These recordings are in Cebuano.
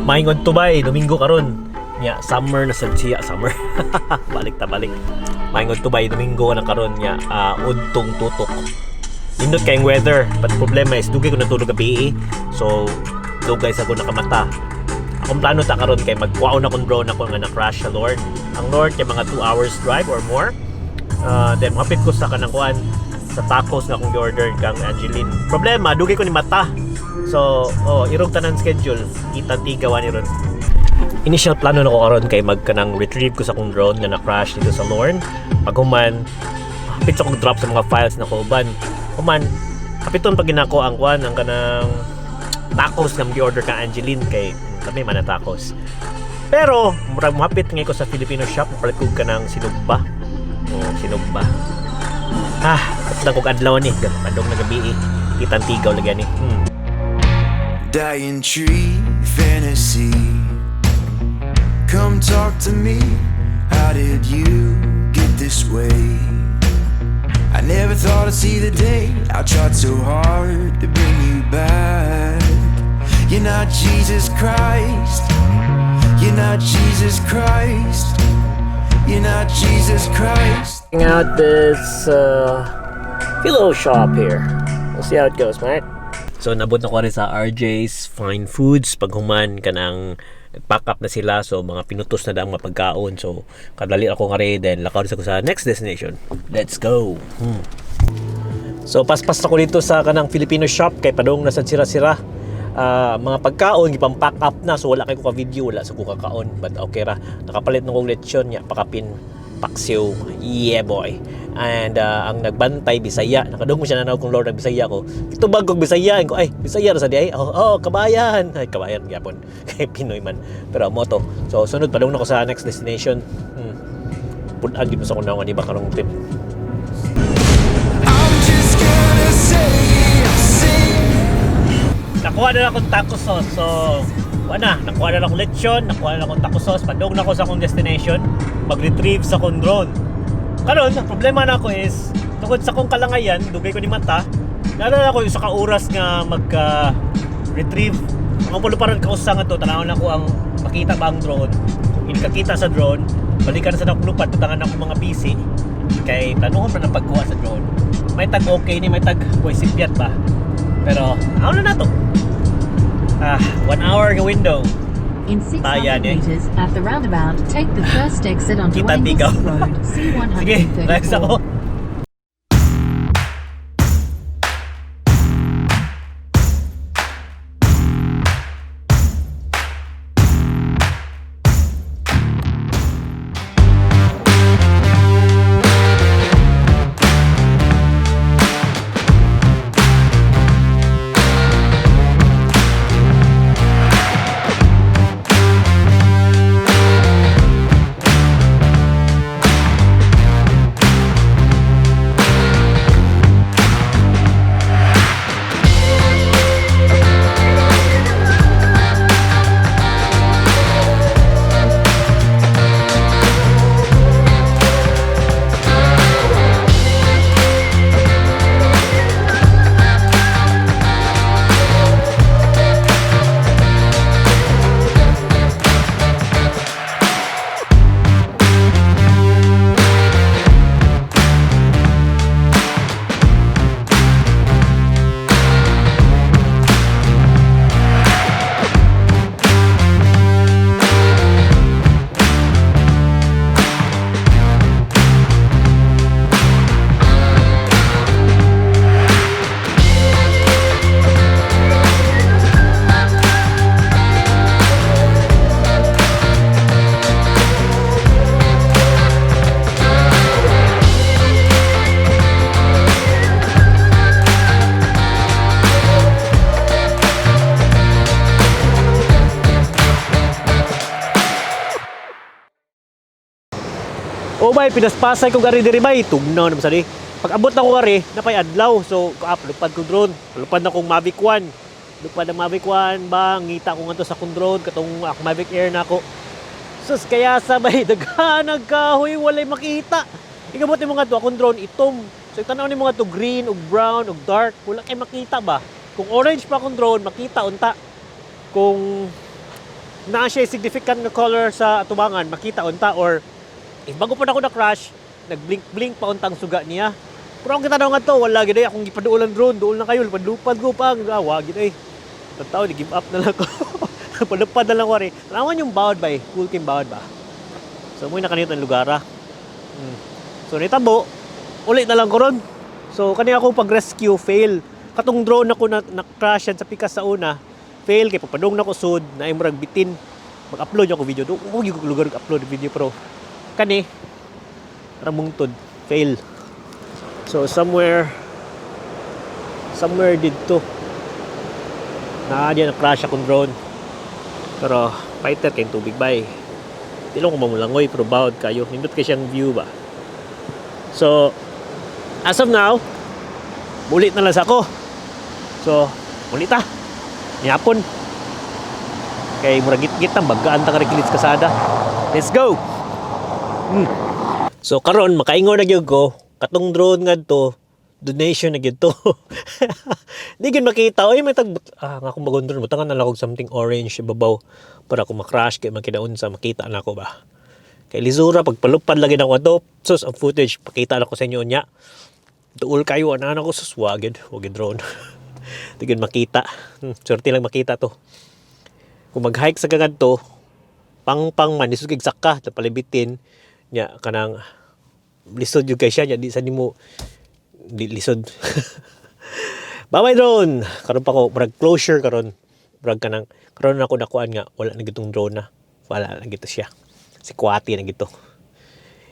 Maingon tubay, Domingo karon. Nya summer na sad siya, summer. Balik ta balik. Maingon tubay, Domingo na karon nya udtong tutok. Nindot kayong weather, but problema is dugay ko natulog gabi eh. So dugay sa ko nakamata. Akong plano ta karon kay magkuhaon akong drone ako nga na-crash sa Lord. Ang Lord kay mga 2 hours drive or more. Then mahapit ko sa kanang kuan sa tacos nga akong gi-order kang Angeline. Problema, dugay ko ni mata. So, oh, irog tanan schedule. Kita tigawan ni ron. Initial plano na ko karon kay mag kanang retrieve ko sa akong drone nga na-crash dito sa Lorne. Pag human, hapit sa kong drop sa mga files na ko uban. Human, hapiton pag ginako ang kuan ang kanang tacos nga gi-order ka Angeline kay kami man na tacos. Pero murag mohapit ngay ko sa Filipino shop, palit ko kanang sinugba. Oh, sinugba. Ah, at kog adlaw ni, padong na gabi eh. Kitang tigaw lagi ni. Dying tree fantasy. Come talk to me. How did you get this way? I never thought I'd see the day. I tried so hard to bring you back. You're not Jesus Christ. You're not Jesus Christ. You're not Jesus Christ. Out this pillow shop here. We'll see how it goes, mate. So nabot na ko rin sa RJ's Fine Foods paghuman kanang pack up na sila, so mga pinutos na daw ang mga pagkaon, so kadali ako nga rin, then lakaw sa ko sa next destination. Let's go. So paspas ako dito sa kanang Filipino shop kay padung na sad sira-sira. Ah, mga pagkaon gipang pack up na, so wala kay ko ka video, wala sa ko kakaon, but okay ra, nakapalit ng kong lechon nya pakapin paksiw, yeah boy. And ang nagbantay Bisaya, nakadungog mo siya nanaw kong Lord ang Bisaya ko, kitubag kog Bisaya ko, ay Bisaya ra sa di ay, oh, kabayan, ay kabayan gyapon kay Pinoy man, pero mo to. So sunod padung na ko sa next destination. Pud-an gyud mo sa kunaw nga di ba karong trip. I'm just gonna say, say. Nakuha na akong taco sauce. So, wala na. Nakuha na akong lechon, nakuha na akong taco sauce. Padung na ako sa akong destination. Mag-retrieve sa akong drone. Karon, ang problema na ako is, tungod sa akong kalangayan, dugay ko ni mata, naalala ko yung sa ka-oras nga mag-retrieve. Ang puluparan kausa nga to, tanawon ako ang makita ba ang drone. Kung hindi kakita sa drone, balikan na sa akong lupad, butangan ako mga PC. Kay planuhon pa ng pagkuha sa drone. May tag okay ni, may tag boy simpyat ba? Pero, ano na to? Ah, 1 hour nga window. In 600 Bayan, eh. meters at the roundabout, take the first exit onto Kita Anglesey tigaw. Road, Sige, relax C134. ako. Oh bay, pinaspasay ko gari diri bay, tugnaw naman sa di. Pag abot na ko gari, napay adlaw. So, lupad ko drone. Lupad na kong Mavic 1. Lupad ang Mavic 1, bang, ngita ko nga to sa kong drone, katong akong Mavic Air na ako. Sus, kaya sabay, daghanag kahoy, walay makita. Ikabot nimo nga to, akong drone, itom. So, itanaw nimo nga to, green, ug brown, ug dark, wala kay makita ba? Kung orange pa akong drone, makita unta. Kung Naa siya significant nga color sa atubangan, makita unta, or if bago pa na ako na-crash, nag-blink-blink pa untang suga niya. Pero ang kita na nga to, wala gid ay akong gipaduolan drone, duol na kayo, lupad-lupad ko pa, ah, wa gid ay. Tao, give up na lang ko. Palupad na lang ko rin. Tanawan yung bawad ba eh, cool kay bawad ba. So mo na kanito ang lugar ah. So nitabo, ulit na lang ko ron. So kani ako pag-rescue fail. Katong drone ako na na-crash yan sa pikas sa una, fail kay pagpadung na ko sud, na murag bitin. Mag-upload ako video do. Ko gyud lugar upload video pero kani ramungtod fail. So somewhere somewhere didto na diyan na crash akong drone. Pero fighter kay tubig bay. Di lang ko mamulangoy pero bawod kayo. Nindot kay siyang view ba. So as of now, mulit na lang sa ako. So, muli ta. Niyapon. Kay murag git-git ang bagaan ta ka kasada. Let's go. So karon makaingon na gyud ko katong drone ngadto donation na gyud to. Di gyud makita oy, may tag ah nga akong bagong drone, butangan na lang og something orange ibabaw para kung ma-crash kay makinaon sa makita na ako ba. Kay lisura pagpalupad lagi na ako ato. Sus, ang footage pakita na ko sa inyo nya. Duol kayo ana na ko, sus, wagid wagid drone. Di gyud makita. Swerte lang makita to. Kung mag-hike sa kagadto, pang-pang man lisod kay saka palibitin nya kanang lisod jud kay siya nya di sa nimo di lisod. Bye bye drone. Karon pa ko murag closure karon. Murag kanang karon na ako nakuan nga wala na gitong drone na. Wala na gito siya. Si Kuwati na gito.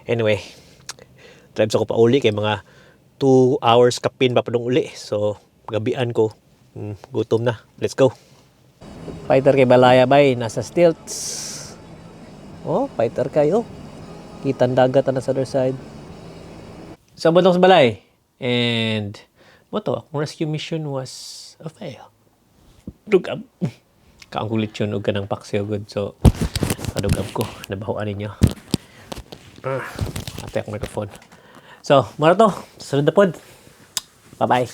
Anyway, drive sa ko pa uli kay mga 2 hours kapin pa padung uli. So, gabian ko. Gutom na. Let's go. Fighter kay Balaya bay, nasa stilts. Oh, fighter kayo. Kitang dagat na sa other side. So, abot sa balay. And, what to, akong rescue mission was a fail. Dugab. Kaang kulit yun, og kanang paksiw good. So, kadugab ko. Nabahuan ninyo. Ah, ate akong microphone. So, mara to. Sunod na pod. Bye-bye.